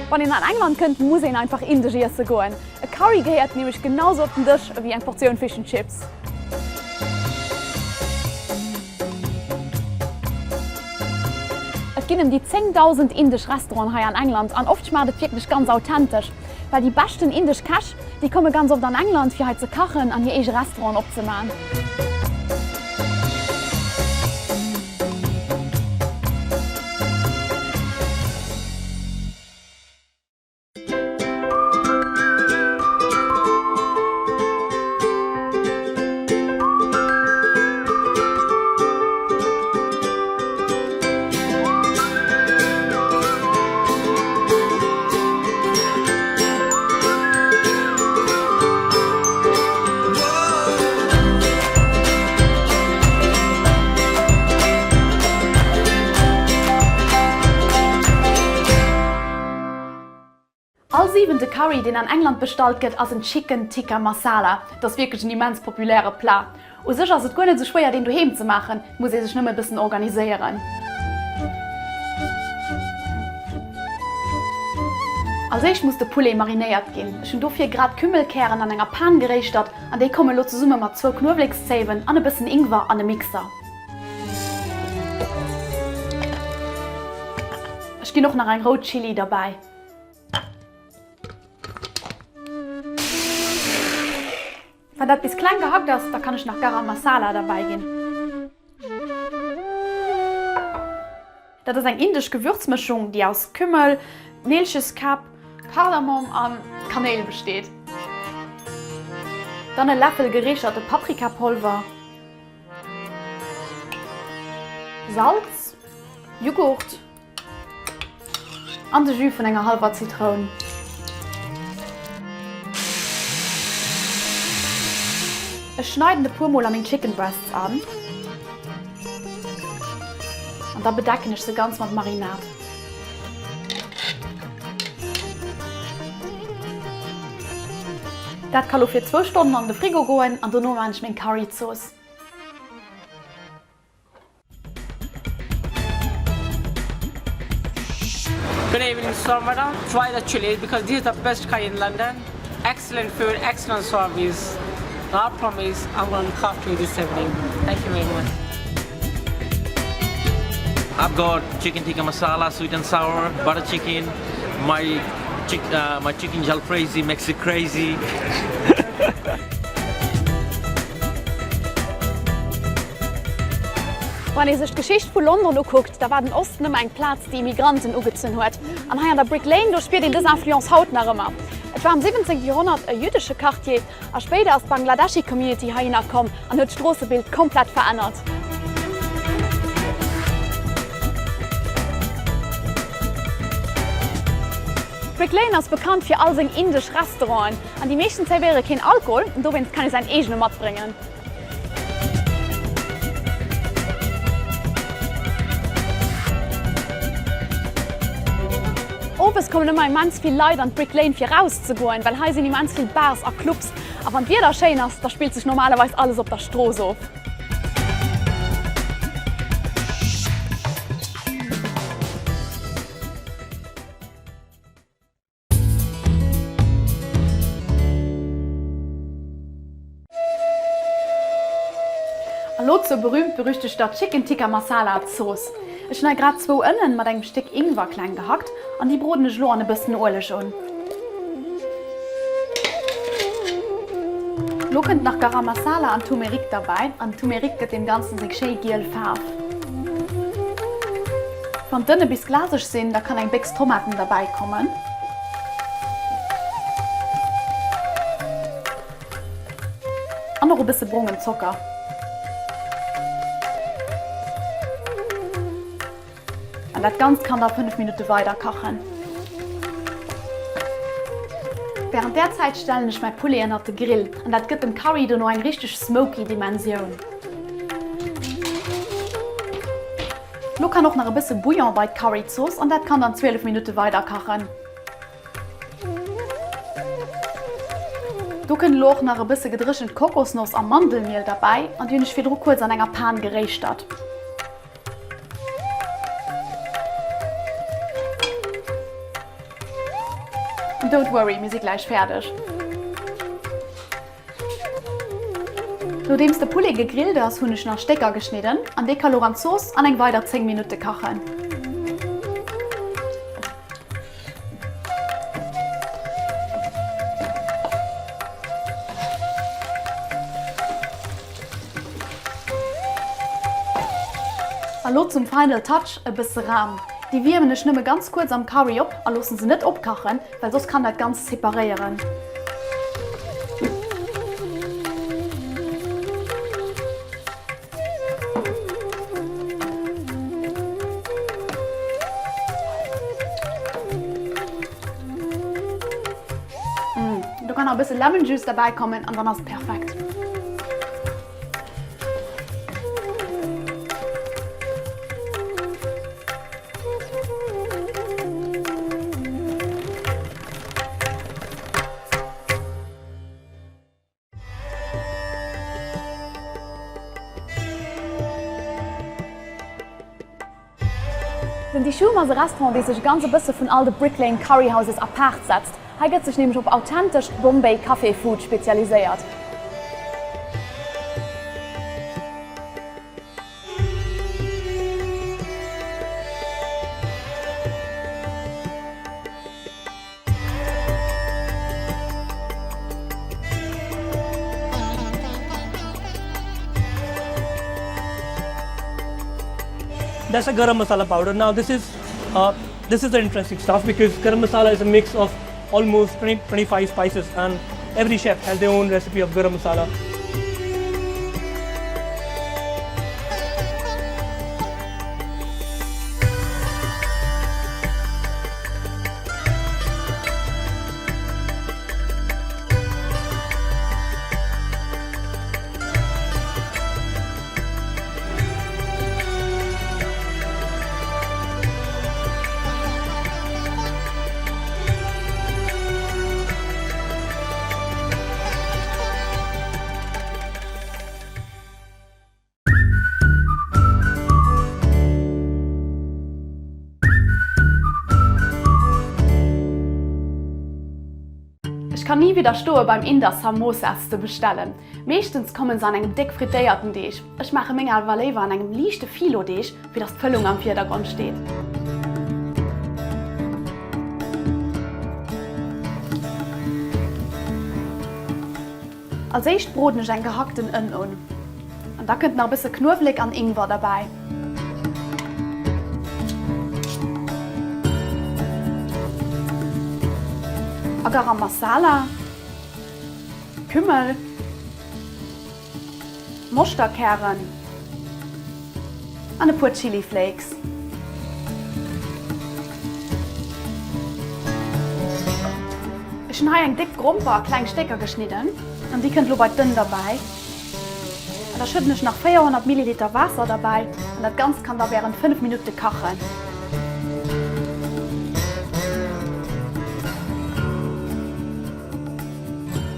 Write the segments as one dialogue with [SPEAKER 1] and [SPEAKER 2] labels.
[SPEAKER 1] Wann een an England kënnt, muss een einfach indesch iesse goen. E Curry gehéiert nämlech genau sou op den Dësch ewéi eng Portioun Fish and Chips. Et ginn ëm déi 10.000 indesch Restauranten hei an England an oft schmaacht et wierklech ganz authentesch. Well déi beschten indesch Käch, déi komme ganz oft an England fir hei ze kachen an hir eege Restauranten opzeman. All siwente Curry, deen an England bestallt gëtt, ass en Chicken Tikka Masala. Et ass wierklech en immens populäre Plat. U sech ass et guer net esou schwéier deen doheem ze maachen, et muss ee sech nëmme e bëssen organiséieren. Als éischt muss de Poulet marinéiert ginn. Ech hunn dofir grad Kümmelkären an enger Pan geréischtert an déi komme lo zesumme mat zwou Knuewlekszéiwen an e bëssen Ingwer an e Mixer. Ech ginn och nach eng rout Chili derbäi. Wann dat bis kleng gehackt ass, da kann ech nach Garam Masala derbäi ginn. Dat ass eng indesch Gewürzmëschung, déi aus Kümmel, Neelcheskäpp, Kardamom an Kanéil besteet. Dann e Läffel gereecherte Paprikapolver, Salz, Jughurt. An de Jus vun enger hallwer Zitroun. Ech schneiden e puer mol a meng Chicken Breasts an an da bedecken ech se ganz mat Marinade. Dat ka lo fir zwou Stonnen an de Frigo goen an dono maan ech meng Curryzooss.
[SPEAKER 2] Good evening sir madam, try the chili because this is the best curry in London, excellent food, excellent service, I promise I'm gonna look after you this evening, thank you very much.
[SPEAKER 3] I've got chicken tikka masala, sweet and sour, butter chicken, my chick, uh, my chicken jalfrezi makes it crazy.
[SPEAKER 1] Wann ee sech d'Geschicht vu London ukuckt, da war den Osten ëmmer eng Plaz, déi Immigranten ugezunn huet. An hei an der Brick Lane, do spiert een dës Influence haut nach ëmmer. Et war am 17. Joerhonnert e jüddesche Quartier a spéider ass d'Bangladeshi Community heihinner komm an huet d'Stroossebild komplett verännert. D'Brick Lane ass bekannt fir all seng indesch Restauranten an déi meeschten zerwéiere keen Alkohol, dowéinst kann ee säin eegene matbréngen. Owes kommen ëmmer immens vill Leit an d'Brick Lane fir raus ze goen, well hei sinn immens vill Bars a Clubs a wann d'Wieder schéin ass, da spillt sech normalerweis alles op der Strooss of. A lo zur berühmt-berüchtegter Chicken Tikka Masala Zooss. Ech hunn hei grad zwou Ënnen mat engem Stéck Ingwer kleng gehackt an déi broden ech lo an e bëssen Ueleg un. Lo kënnt nach Garam Masala an Turmeric derbäi an Turmeric gëtt deem Ganzen seng schéi giel Faarf. Wann d'Ënne bis glaseg sinn, da kann eng Béchs Tomaten derbäi kommen. An och e bësse brongen Zocker. An dat Ganzt kann da 5 Minutte weider kachen. Wärend där Zäit stellen ech mäi Poulet ënnert de Grill an dat gëtt dem Curry dono eng richteg smoky Dimensioun. Lo kann och nach e bësse Bouillon bei d'Curryzooss an dat kann dann 12 Minutte weider kachen. Do kënnt elo och nach e bësse gedréchent Kokosnoss a Mandelmiel derbäi an déi hunn ech virdru kuerz an enger Pan geréischtert. An don't worry, mir si gläich fäerdeg. Nodeems de Poulet gegrillt ass, hunn ech en a Stécker geschnidden an dee ka lo an d'Zooss an eng weider 10 Minutte kachen. A lo zum Final Touch e bësse Ram. Déi wiermen ech nëmme ganz kuerz am Curry op a loossen se net opkachen, well soss kann dat Ganzt separéieren. Do kann nach e bësse Lemon Juice derbäi kommen an dann ass et perfekt. Den Dishoom ass e Restaurant, dee sech ganz e bësse vun all de Brick Lane Curry Houses apaart setzt. Hei gëtt sech nämlech op authentescht Bombay Café Food spezialiséiert.
[SPEAKER 4] That's a garam masala powder. Now this is uh, this is the interesting stuff because garam masala is a mix of almost 20, 25 spices and every chef has their own recipe of garam masala.
[SPEAKER 1] Ech kann ni widderstoe beim Inder Samosas ze bestellen. Meeschtens kommen se an engem déck frittéierten Deeg. Ech maache meng awer léiwer an engem liichte Filodeeg, fir dass d'Fëllung am Virdergrond steet. Als éischt broden ech eng gehackten Ënn un. An da kënnt nach e bësse Knuewelek an Ingwer derbäi. A Garam Masala, Kümmel, Moschterkären an e puer Chili Flakes. Ech hunn hei eng déck Gromper a kleng Stécker geschnidden an déi kënnt elo bei d'Ënn derbäi. An da schëdden ech nach 400 Milliliter Waasser derbäi an dat Ganzt kann da wärend 5 Minutte kachen.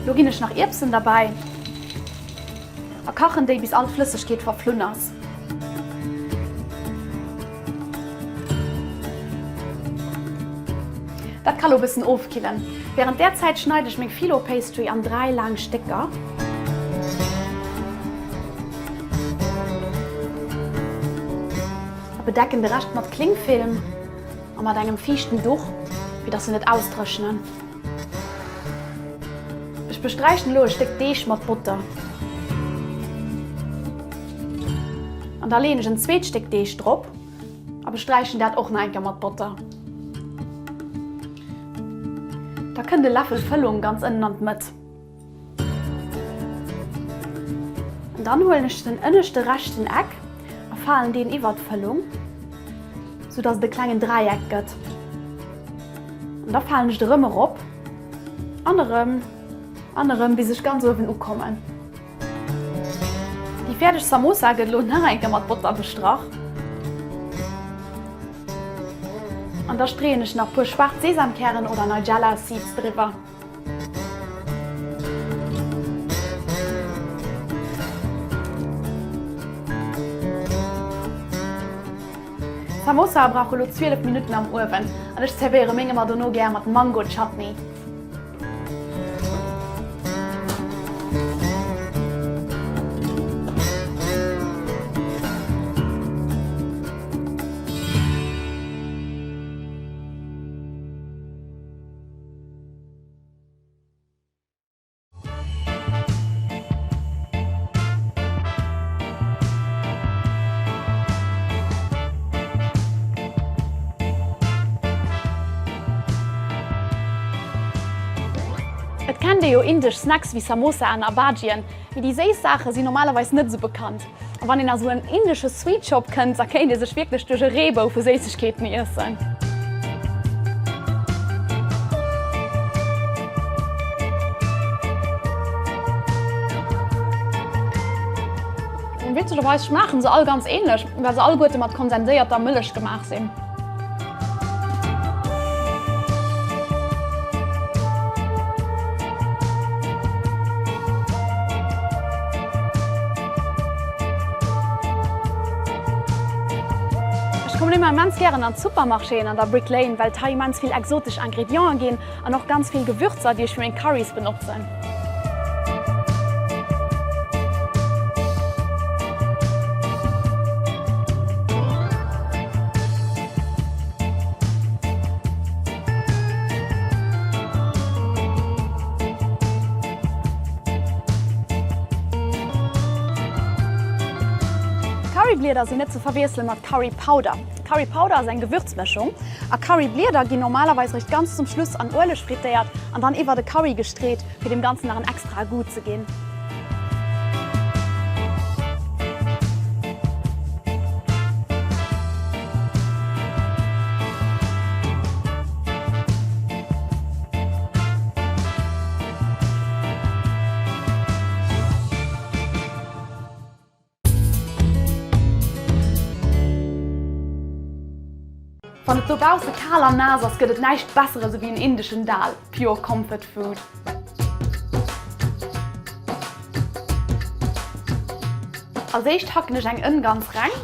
[SPEAKER 1] Lo ginn ech nach Ierbsen derbäi a kachen déi bis all d'Flëssegkeet verflunn ass. Dat ka lo bëssen ofkillen. Wärend där Zäit schneiden ech meng Filo Pastry an 3 laang Stécker. A bedecken de Rescht mat Klingfilm a mat engem fiichten Duch, fir dass se net ausdréchnen. Ech besträichen elo e Stéck Deeg mat Botter. An da leeën ech en zweet Stéck Deeg drop a besträichen dat och nach eng Kéier mat Botter. Da kënnt e Läffel Fëllung ganz ënnen an d'Mëtt. An dann huelen ech den ënneschte rechten Eck a falen deen iwwert d'Fëllung, sou dass et e klengen Dräieck gëtt. An da falen ech et erëm erop an erëm an erëm bis ech ganz uewen ukommen. Déi fäerdeg Samosa gëtt elo nach eng Kéier mat Botter bestrach. An da streeën ech nach puer schwaarz Sesamkären oder Nigella Seeds driwwer. Samosa brauche lo 12 Minutten am Uewen an ech zerwéiere meng ëmmer dono gär mat Mango Chutney. kennt ee jo indesch Snacks wéi Samosaen a Bhajien, mee déi séiss Saache sinn normalerweis net esou bekannt. A wann een a sou en indesche Sweet Shop kënnt, da kéint ee sech wierklech duerch e Reebou vu Séissegkeeten iessen. Witzegerweis schmaachen se all ganz ähnlech, well se alleguerte mat kondenséierter Mëllech gemaach sinn. Ech kommen ëmmer immens gären an d'Supermarchéen an der Brick Lane, well et hei immens vill exotesch Ingredienten ginn an och ganz vill Gewürzer, déi ech fir meng Currys benotzen. Curryblieder sinn net ze verwiessele mat Curry Powder. Curry Powder ass eng Gewürzmëschung a Curryblieder ginn normalerweis eréischt ganz zum Schluss an Ueleg frittéiert an dann iwwer de Curry gestreet, fir deem Ganzen nach en extrae Goût ze ginn. Wann et dobausse kal an naass ass, gëtt et näischt Besseres ewéi en indeschen Dal, pure comfort food. Als éischt hacken ech eng Ënn ganz reng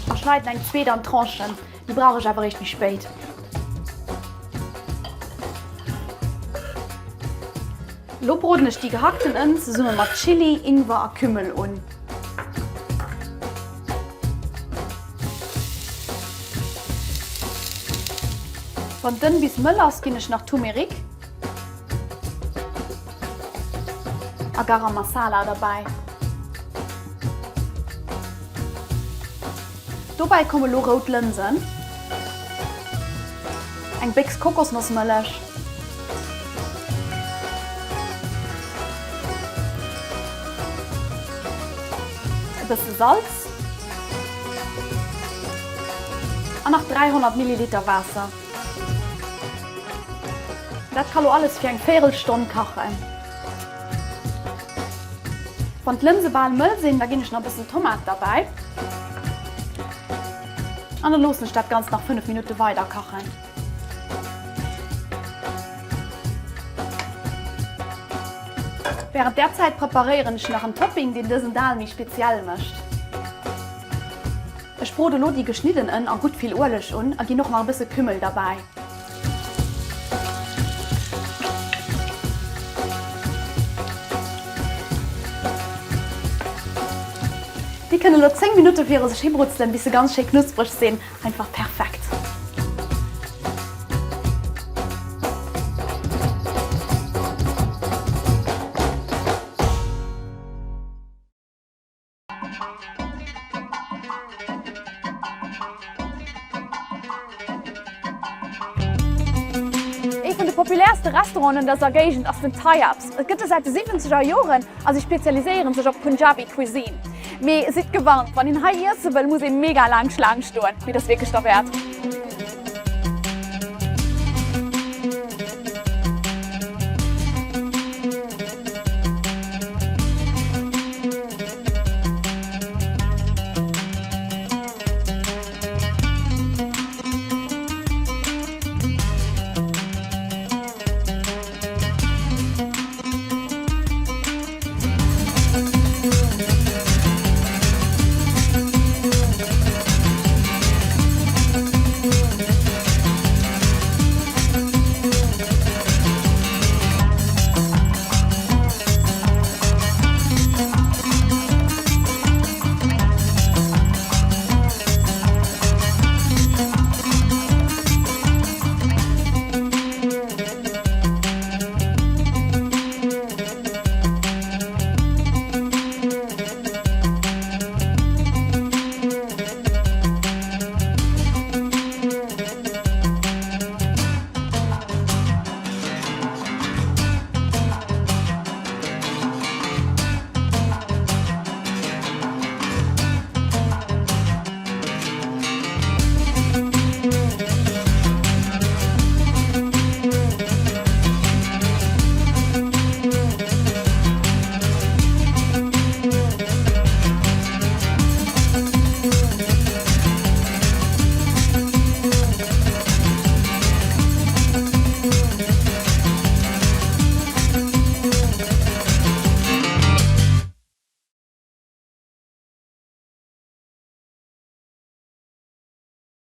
[SPEAKER 1] a schneiden eng zweet an Tranchen, déi brauch ech awer eréischt méi spéit. Lo broden ech déi gehackten Ënn zesumme mat Chili, Ingwer a Kümmel un. Wann d'Ënn bis mëll ass, ginn ech nach Turmeric a Garam Masala derbäi. Dobäi komme lo rout Lënsen, eng Béchs Kokosnossmëllech, e bësse Salz an nach 300 Milliliter Waasser. Dat ka lo alles fir eng Véierelstonn kachen. Wann d'Lënse bal mëll sinn, da ginn ech nach e bëssen Tomat derbäi an da loossen ech dat Ganzt nach 5 Minutte weider kachen. Wärend där Zäit preparéieren ech nach en Topping, deen dësen Dal méi speziell mécht. Ech brode lo déi geschnidden Ënn a gutt vill Ueleg un a ginn och nach e bësse Kümmel derbäi. Déi kënne lo 10 Minutte viru sech hibrutzelen, bis se ganz schéi knuspreg sinn. Einfach perfekt! Ee vun de populärste Restauranten an dëser Géigend ass den Tayyabs. Et gëtt e säit de siwwenzeger Joren a si spezialiséiere sech op Punjabi Cuisine. Mee sidd gewarnt, wann een hei iesse wëll, muss ee mega laang Schlaang stoen. Mee et ass wierklech derwäert.